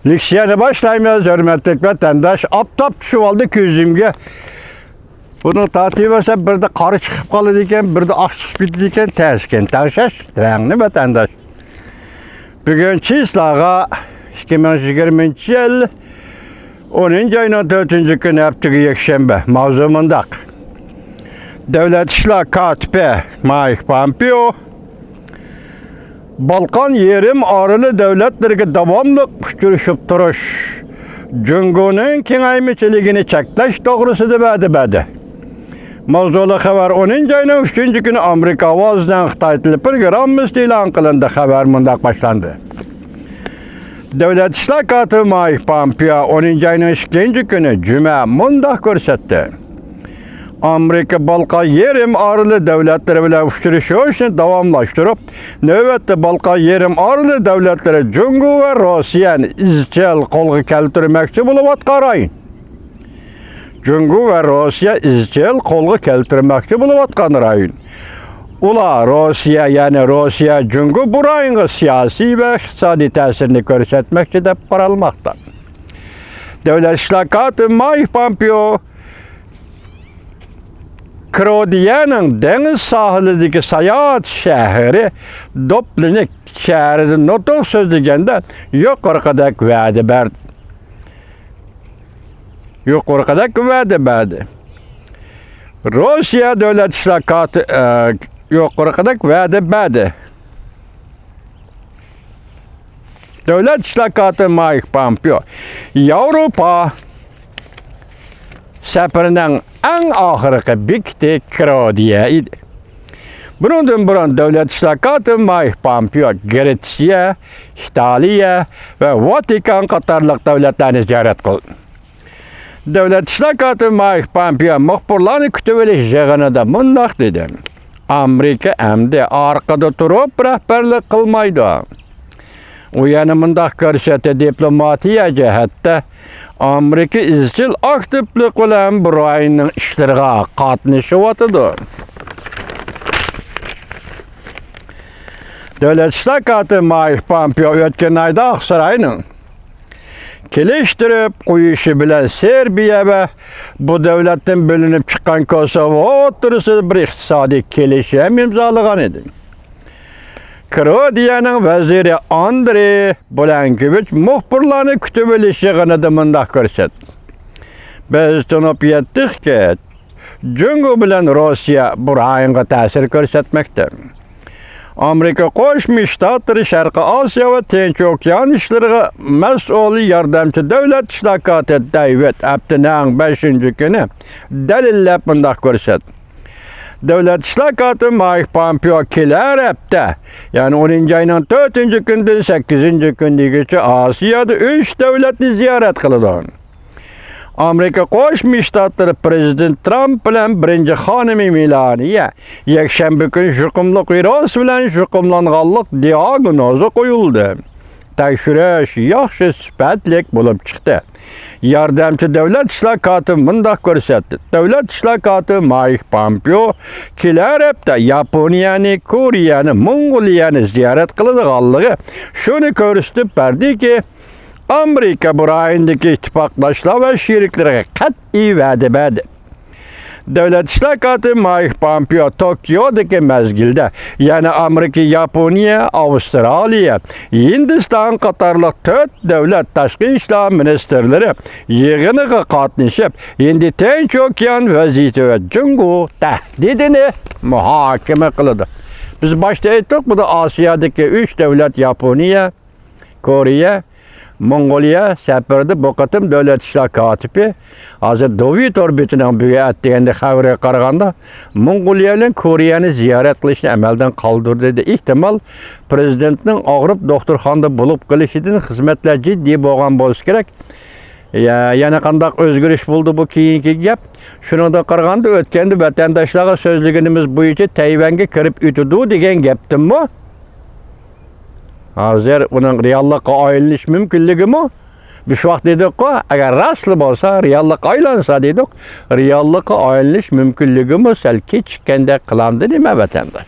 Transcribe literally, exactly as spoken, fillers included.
لېكسىيەنى باشلايمىز، ھۆرمەتلىك ۋەتەنداش. ئاپتاپ چۈشۈۋالدى كۆزۈمگە. بۇنى تارتىۋەرسە، بىردە قارا چىقىپ قالىدىكەن، بىردە ئاق چىقىپ كېتىدىكەن. تەس ئىكەن، تەڭشەش رەڭنى، ۋەتەنداش. بۈگۈن چىسلاغا، ئىككى مىڭ يىگىرمىنچى يىل ئونىنچى ئاينىڭ تۆتىنچى كۈنى، ھەپتىگە يەكشەنبە. ماۋزۇ مۇنداق. دۆلەت ئىشلار كاتىپى مايك پامپېئو بالقان يېرىم ئارىلى دۆلەتلىرىگە داۋاملىق ئۇچرىشىپ تۇرۇش، جۇڭگونىڭ كېڭەيمىچىلىكىنى چەكلەش توغرىسىدا ۋەدە بەردى. ماۋزۇلۇق خەۋەر ئونىنچى ئاينىڭ ئۈچىنچى كۈنى ئامېرىكا ئاۋازىنىڭ خىتاي تىلى پروگراممىسىدا ئېلان قىلىندى. خەۋەر مۇنداق باشلاندى. دۆلەت ئىشلار كاتىپى مايك پامپېئو ئونىنچى ئاينىڭ ئىككىنچى كۈنى، جۈمە، مۇنداق كۆرسەتتى. ئامېرىكا بالقان يېرىم ئارىلى دۆلەتلىرى بىلەن ئۇچرىشىشنى داۋاملاشتۇرۇپ، نۆۋەتتە بالقان يېرىم ئارىلى دۆلەتلىرى جۇڭگو ۋە روسىيەنى ئىزچىل قولغا كەلتۈرمەكچى بولۇۋاتقان رايون. جۇڭگو ۋە روسىيە ئىزچىل قولغا كەلتۈرمەكچى بولۇۋاتقان رايون. ئۇلار روسىيە، يەنى روسىيە، جۇڭگو بۇ رايونغا سىياسىي ۋە ئىقتىسادىي تەسىرىنى كۆرسەتمەكچى دەپ قارالماقتا. دۆلەت ئىشلار كاتىپى مايك پامپېئو كرودىيەنىڭ دېڭىز ساھىلىدىكى ساياھەت شەھىرى دوبلىنىك شەھىرىدە نۇتۇق سۆزلىگەندە يۇقىرىقىدەك ۋەدە بەردى. يۇقىرىقىدەك ۋەدە بەردى. روسىيە دۆلەت ئىشلار كاتى-، ئە، يۇقىرىقىدەك ۋەدە بەردى. دۆلەت ئىشلار كاتىپى مايك پامپېئو ياۋروپا سەپىرىنىڭ ئەڭ ئاخىرقى بېكىتى كرودىيە ئىدى. بۇنىڭدىن بۇرۇن دۆلەت ئىشلار كاتىپى مايك پامپېئو گرېتسىيە، ئىتالىيە ۋە ۋاتىكان قاتارلىق دۆلەتلەرنى زىيارەت قىلدى. دۆلەت ئىشلار كاتىپى مايك پامپېئو مۇخبىرلارنى كۈتۈۋېلىش يىغىنىدا مۇنداق دېدى: ئامېرىكا ئەمدى ئارقىدا تۇرۇپ رەھبەرلىك قىلمايدۇ. ئۇ يەنە مۇنداق كۆرسەتتى، دىپلوماتىيە جەھەتتە ئامېرىكا ئىزچىل ئاكتىپلىق بىلەن بۇ رايوننىڭ ئىشلىرىغا قاتنىشىۋاتىدۇ. دۆلەت ئىشلار كاتىپى مايك پامپېئو ئۆتكەن ئايدا ئاقساراينىڭ كېلىشتۈرۈپ قويۇشى بىلەن سېربىيە ۋە بۇ دۆلەتتىن بۆلۈنۈپ چىققان كوسوۋو ئوتتۇرىسىدا بىر ئىقتىسادىي كېلىشىم ئىمزالىغان ئىدى. كرودىيەنىڭ ۋەزىرى ئاندرېي بولانكوۋىچ مۇخبىرلارنى كۈتۈۋېلىش يىغىنىدا مۇنداق كۆرسەتتى: بىز تونۇپ يەتتۇقكى، جۇڭگو بىلەن روسىيە بۇ رايونغا تەسىر كۆرسەتمەكتە. ئامېرىكا قوشما شتاتلىرى شەرقىي ئاسىيا ۋە تىنچ ئوكيان ئىشلىرىغا مەسئۇل ياردەمچى دۆلەت ئىشلار كاتىپى دېۋىد ئەپتىنىڭ بەشىنچى كۈنى دەلىللەپ مۇنداق كۆرسەتتى. دۆلەت ئىشلار كاتىپى مايك پامپېئو كېلەر ھەپتە، يەنى ئونىنچى ئاينىڭ تۆتىنچى كۈنىدىن سەككىزىنچى كۈنىگىچە ئاسىيادا ئۈچ دۆلەتنى زىيارەت قىلىدۇ. ئامېرىكا قوشما شتاتلىرى پىرېزىدېنت ترامپ بىلەن بىرىنچى خانىمى مېلانىيە يەكشەنبە كۈنى يۇقۇملۇق ۋىرۇس بىلەن يۇقۇملانغانلىق دىئاگنوزى قويۇلدى. تەكشۈرۈش ياخشى سۈپەتلىك بولۇپ چىقتى. ياردەمچى دۆلەت ئىشلار كاتىپى مۇنداق كۆرسەتتى: دۆلەت ئىشلار كاتىپى مايك پامپېئو كېلەر ھەپتە ياپونىيەنى، كورېيەنى، موڭغۇلىيەنى زىيارەت قىلىدىغانلىقى شۇنى كۆرسىتىپ بەردىكى، ئامېرىكا بۇ رايوندىكى ئىتتىپاقداشلار ۋە شېرىكلىرىگە قەتئىي ۋەدە بەردى. دۆلەت ئىشلار كاتىپى مايك پامپېئو توكيودىكى مەزگىلدە يەنە ئامېرىكا، ياپونىيە، ئاۋسترالىيە، ھىندىستان قاتارلىق تۆت دۆلەت تاشقى ئىشلار مىنىستىرلىرى يىغىنىغا قاتنىشىپ، ھىندى تىنچ ئوكيان ۋەزىيىتى ۋە جۇڭگو تەھدىتىنى مۇھاكىمە قىلىدۇ. بىز باشتا ئېيتتۇق، بۇ ئاسىيادىكى ئۈچ دۆلەت، ياپونىيە، كورېيە، موڭغۇلىيە سەپىرىدە بۇ قېتىم دۆلەت ئىشلار كاتىپى، ھازىر دوۋى تور بېتىنىڭ بۈگۈن ئەتىگەندە خەۋىرىگە قارىغاندا، موڭغۇلىيە بىلەن كورېيەنى زىيارەت قىلىشنى ئەمەلدىن قالدۇردى. ئېھتىمال، پىرېزىدېنتنىڭ ئاغرىپ دوختۇرخانىدا بولۇپ قېلىشىدىن خىزمەتلەر جىددىي بولغان بولسا كېرەك. يا-، يەنە قانداق ئۆزگىرىش بولدى، بۇ كېيىنكى گەپ. شۇنىڭدىن قارىغاندا، ئۆتكەندە ۋەتەنداشلارغا سۆزلىگىنىمىز بويىچە تەيۋەنگە كىرىپ ئۆتىدۇ دېگەن گەپتىنمۇ، ھازىر ئۇنىڭ رېئاللىققا ئايلىنىش مۇمكىنلىكىمۇ، بىز شۇ ۋاقىت دېدۇققۇ، ئەگەر راستلا بولسا، رېئاللىققا ئايلانسا دېدۇق. رېئاللىققا ئايلىنىش مۇمكىنلىكىمۇ سەل كېچىككەندەك قىلامدۇ نېمە، ۋەتەنداش؟